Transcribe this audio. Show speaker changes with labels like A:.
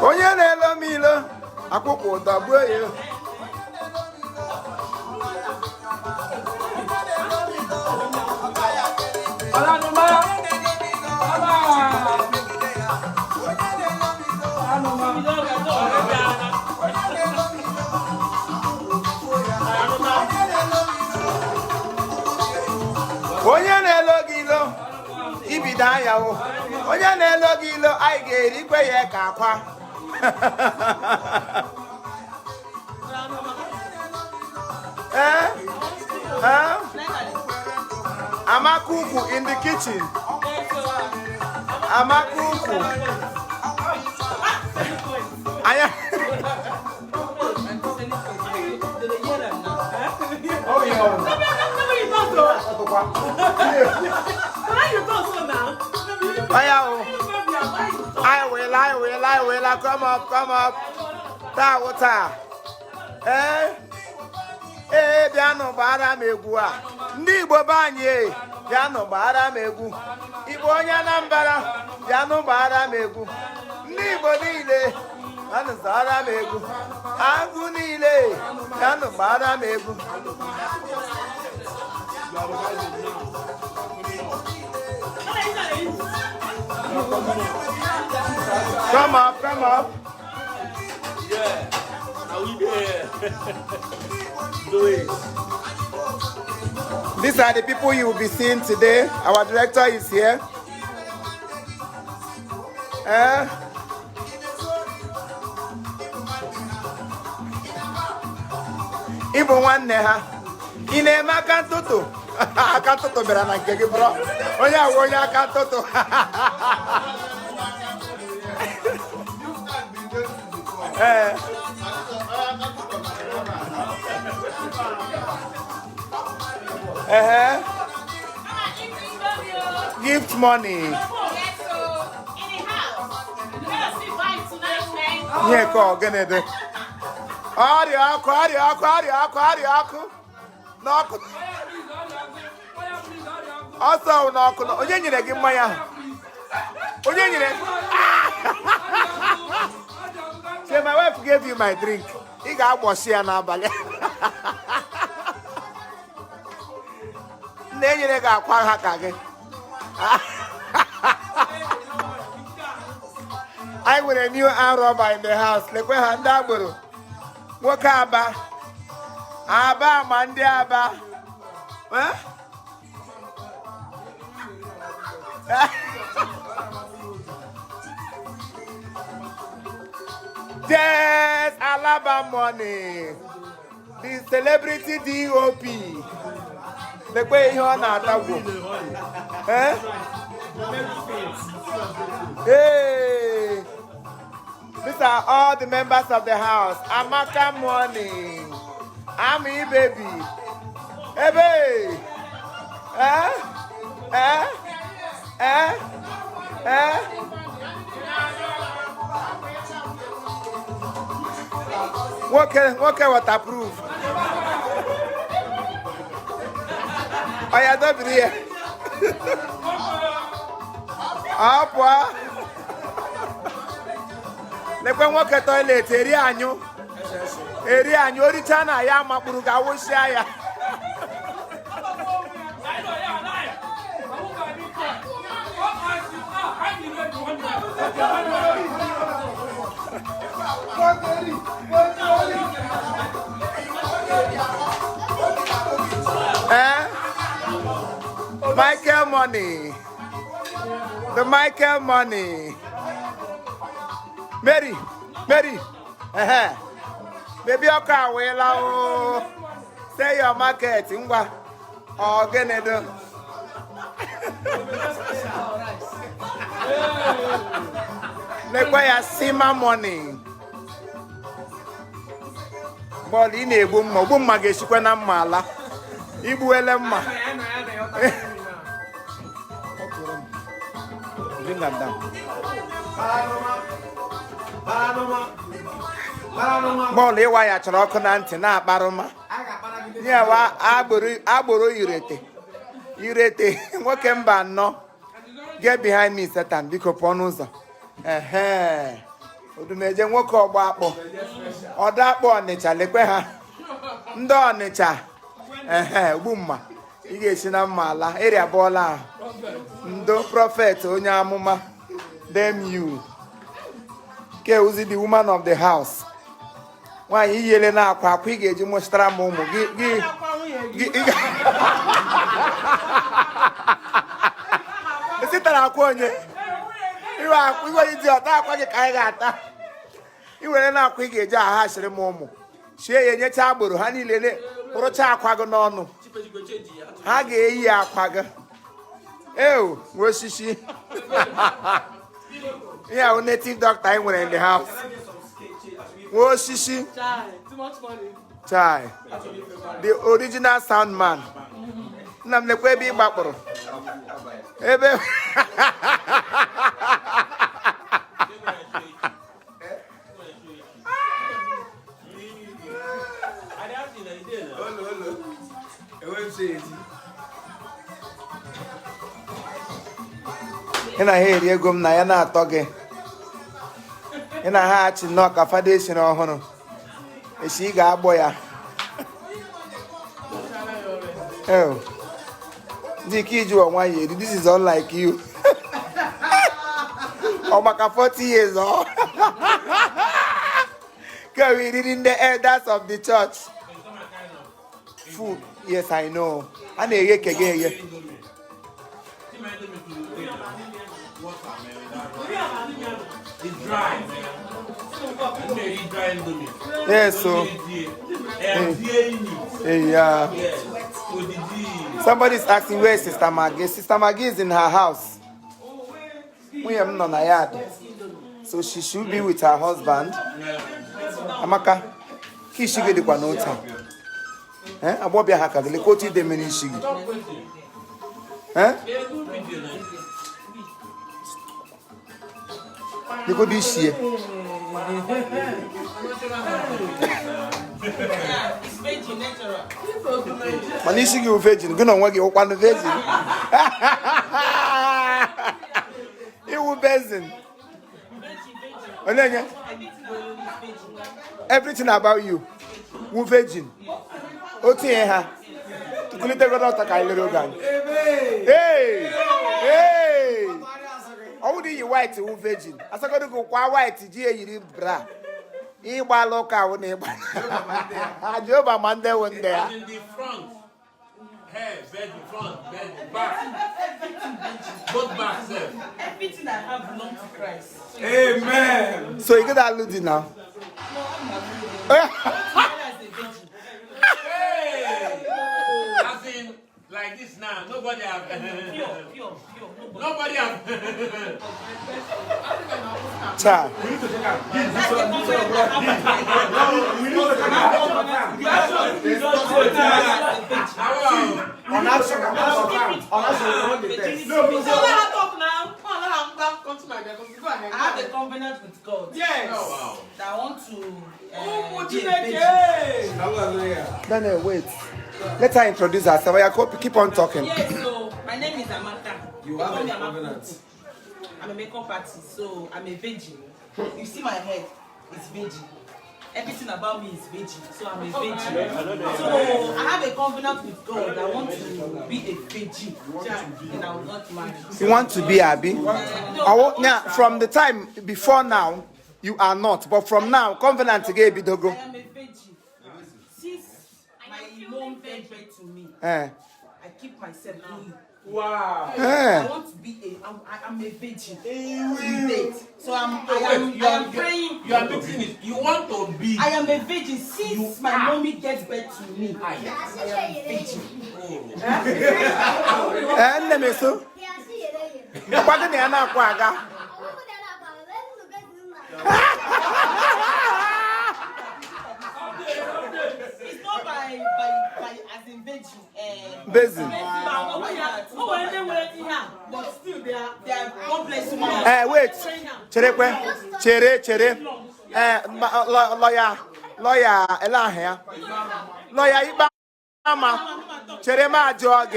A: Onye na-elo m ilo, akwụkwụ dọgbuo ya. Onye na-elo gị ilo, ibido anya o. Onye na-elo gị ilo, anyị ga-erikwe ya ka akwa. Eh? Eh? Amaka ukwu in the kitchen. Amaka ukwu. Anya. Oh, yeah. Oya o. I will, I will, I will. Come up, come up. Taa wụ taa. Ee, ee, bịanụ gbara m egwu a. Ndị Igbo be anyị e, bịanụ gbara m egwu. Igbo onye Anambra, bịanụ gbara m egwu. Ndị Igbo niile, bịanụ zara m egwu. Agụ niile, bịanụ gbara m egwu. Come up, come up.
B: Yeah, now we there. Do it.
A: These are the people you will be seeing today. Our director is here. Eh? Ị bụ nwanne ha. Ị na-eme aka ntụtụ? Aka ntụtụ bịara na nke gị bụrụ onye awụ onye aka ntụtụ. Ee. Ehe. Gift money. Ihe ka ọ gịnị dị? Ọrịa ọkụ, ọrịa ọkụ, ọrịa ọkụ, ọrịa ọkụ. N'ọkụ. Ọsọ n'ọkụ. Onye nyere gị mmanya ahụ? Onye nyere? Say my wife gave you my drink. Ị ga-agbọsị ya n'abalị. Nna enyere gị akwa ha ka gị. Anyị nwere new armed robber in the house. Lekwe ha ndị agboro. Nwoke Aba. Aba ma ndị Aba. Eh? Yes, Alaba money. The celebrity DOP. Lekwe ihe ọ na-atagwo. Eh? Hey! These are all the members of the house. Amaka money. Ami baby. Ebe. Eh? Eh? Eh? Eh? Nwoke nwoke waterproof. Oya dobiri ya. Ọ pụọ. Lekwe nwoke toilet eri anyụ. Eri anyụ oricha na ya makpuru ga awụsịa ya. Eh? Michael money. The Michael money. Mary, Mary. Ehe. Baby ọkụ awela o. Say your market ngwa. Ọ gịnị dụ? Lekwa ya Sima money. Bọọlụ ị na-egbu mma, ogbu mma ga-esikwa na mma ala. Igbuele mma. Bring that down. Bọọlụ ịwa ya chọrọ ọkụ na ntị na-akparụma. Nyewa agboro irete. Irete nwoke mba anọ. Get behind me, Satan. Biko pụọ n'ụzọ. Ehe. Odumeje nwoke ọgba akpọ. Ọdọ akpọ Ọnịcha lekwe ha. Ndị Ọnịcha. Ehe, ogbu mma. Ị ga-esi na mma ala. Ịrịa bọọla ahụ. Ndo prophet onye amụma. Damn you. Ke ozi the woman of the house. Nwaanyị iyele na akwa akwa ị ga-eji mụchitara m ụmụ gị gị gị ị esitara akwa onye iwe akwa iwe dị ọta akwa gị ka anyị ga-ata i were na akwa ị ga-eji aghachiri m ụmụ sie ya enyecha agboro ha niile kpụrụcha akwa gị n'ọnụ ha ga-eyi akwa gị ew nwe osisi ihe ahụ native doctor anyị nwere in the house nwe osisi.
C: Chai, too much money.
A: Chai, the original sound man. Nna m lekwa ebe ị gbakpụrụ ebe.
B: Olo, olo.
D: Enwe m si eji.
A: Ị na ha eri ego m na ya na-atọ gị ị na ha achị nnọọ ka fada esiri ọhụrụ esi ị ga-agbọ ya. Ew. Ndị ike iji ụwa nwayọ eri. This is unlike you. Ọ maka 40 years ọ ka we riri ndị elders of the church food. Yes, I know. A na-eghe kege eghe.
B: It's dry, man. They eat dry Indomie.
A: Yes, so yeah.
B: Yes. Odidi.
A: Somebody's asking where is Sister Maggie. Sister Maggie is in her house. Nwunye m nọ na yard. So she should be with her husband. Amaka, ka isi gị dịkwa n'otu a. Eh, agbọbịa ha ka gị lekwa otu ide mere isi gị. Eh? Legodo isi ya.
C: It's virgin, natural.
A: Mana isi gị wụ virgin, gị na onwe gị wụkwanụ virgin. Iwu bezin. Onye nye?
C: Everything about you is virgin.
A: Everything about you wụ virgin. Otu ihe ha. Tukulitegodo ọtọ ka anyị lere oge anyị. Hey! Hey! Ọ wụrụ iyi white wụ virgin. Asagodo gị kwa white ji eyiri bra. Ịgbala ụka awụ na ịgba. Jehova ma ndị wụ ndị ya.
B: As in the front, hair, virgin, front, virgin, back. Both back, sir.
C: Everything I have belongs to Christ. So
D: Amen.
A: So you gotta alụ di now.
C: No, I'm not really. As a virgin.
B: Hey! As in, like this now, nobody have.
C: Pure, pure, pure. Nobody.
B: Nobody have.
A: Chai.
C: That's the covenant I have with my God.
D: We need to check out.
B: Wow.
D: On action, on action, on action, we want the test.
C: No,
E: So let her talk now. Come on, let her come to my desk. Go ahead.
C: I have a covenant with God.
E: Yes.
B: Wow.
C: That I want to
E: Ụmụ
C: be a virgin.
E: Chineke.
D: Hallelujah.
A: Daniel, wait. Let her introduce herself. Oya, keep on talking.
C: Yes, so my name is Amaka.
D: You
C: They
D: have
C: call me
D: a
C: Amaka
D: covenant.
C: Ukwu. I'm a makeup artist, so I'm a virgin. You see my head, it's virgin. Everything about me is virgin, so I'm a virgin. So I have a covenant with God. I want to be a virgin, and I will not marry.
A: You want to be Abi?
C: No,
A: Now, from the time before now, you are not. But from now, covenant again, bidogo.
C: I am a virgin. Since my mom gave birth to me,
A: Eh.
C: I keep myself holy.
D: Wow.
C: I
A: Eh.
C: want to be a. I'm a virgin. To date. So I
B: You
C: am
B: are,
C: praying.
B: you are mixing it. You want to be.
C: I am a virgin since my mommy gets birth to me. I am a virgin.
A: Eh, nne m eso. Ọkwa gị na ya na-akwa aga.
C: It's not by as in virgin.
A: Basin.
E: O nwere ndị nwere ihe a, but still they are
C: God bless you, mama.
A: Eh, wait. Cherekwe. Chere, chere. Eh, lawyer, lawyer, ele aha ya. Lawyer ikpe ama. Chere m ajụọ gị.